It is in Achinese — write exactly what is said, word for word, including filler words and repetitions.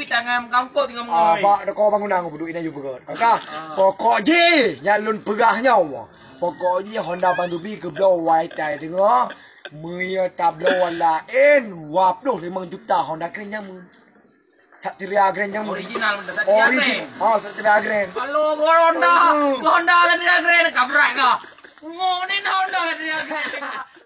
Pandubi tangan meukamkot teungoh Ah, meungoi. Bak dekat bangunan aku duduk ini juga. Maka, Ah. pokok jih, nyang lôn peugah nyoe. Pokok jih Honda Pandubi keubloe wai tai teungoh. Meunyoe tabloe laén, dua puluh lima juta Honda Grand nyaman. Satria Grand nyaman. Original, Satria Origi-, Grand. Oh, Satria Grand. Kalau Honda, Oh. Honda Satria Grand, kabrak kah? Ngonin Honda Satria Grand.